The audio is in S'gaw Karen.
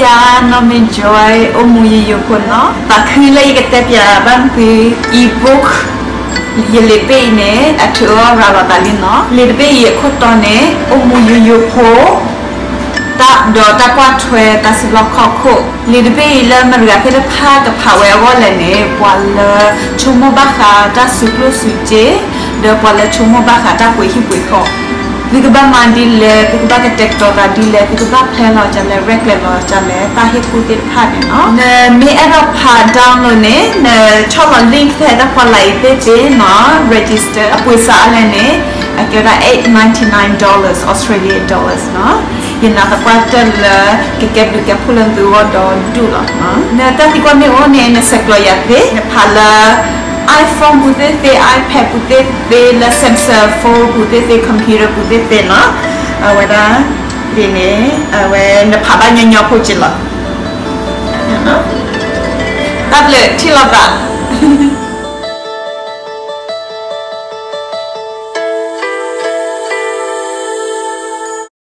ယၤနီၢ်မ့ၢ် Joy အိၣ်မူယိယိဖိနီၤ. သးခုလၢယကတဲပၠးဘၣ်သု ebook ယလံာ်တဘ့ၣ်အံၤန့ၣ် အထုးအီၣ်ရၤလီၤသးလံနီၤ. လံာ်တဘ့ၣ်အံၤအခိၣ်တီန့ၣ် အိၣ်မူယိယိဖိ တၢ်ဒီးတၢ်ကွၢ်ထွဲတၢ်စုလီၢ်ခီၣ်ခိၣ်. လံာ်တဘ့ၣ်အံၤလၢမတၤတဂၤသ့ၣ်တဖၣ်ကဖးဝဲအဂီၢ်လဲၣ်န့ၣ် ပှၤလၢဆိကမိၣ်ဘၣ်ဃးတၢ်စူၤကျိၣ်စူၤစ့, ဒီးပှၤလၢဆိကမိၣ်ဘၣ်ဃးတၢ်ပှ့ၤဟံၣ်ပှ့ၤဃီ, သုကဘၣ်မၤဒ်လဲၣ်, သုကဘၣ်ကတဲာ်ကတီၤသးဒ်လဲၣ်, သုကဘၣ်ဖျဲလီၤဒ်လဲၣ်, ရဲၣ်ကျဲၤလီၤဒ်လဲၣ်, တၢ်ဟ့ၣ်ကူၣ်သ့ၣ်တဖၣ်န့ၣ်နီၤ. နမ့ၢ်အဲၣ်ဒိးဖး download န့ၣ် နဆီၣ်လီၤ link ဖဲတၢ်ဖီလာ်အံၤသ့ၣ်သ့ၣ်နီၤ, register အပှ့ၤစးအါလဲၣ်န့ၣ် အကဲဝဲဒၣ် eight ninety-nine dollars, Australian dollars နီၤ. ယနာ်သပှၢ်တၢၢ်လၢ ကကဲဘျုးကဲဖှိၣ်လၢသုဂီၢ်ဒီဒူၣ်လီၤ. နတၢ်သံကွၢ်မ့ၢ်အိၣ်န့ၣ် နဆဲးကျိးယၤသ့, နဖးလၢ iPhone ပူၤသ့ၣ်သ့, iPad ပူၤသ့ၣ်သ့, လၢ Samsung phone ပူၤသ့ၣ်သ့, computer ပူၤသ့ၣ်သ့နီၤ. အဝဲဒၣ်ဒ်န့ၣ် အဝဲနဖးဘၣ်ညီညီဖိက့လီၤ. တၢ်ဘျုးထံၣ်လိာ်သး.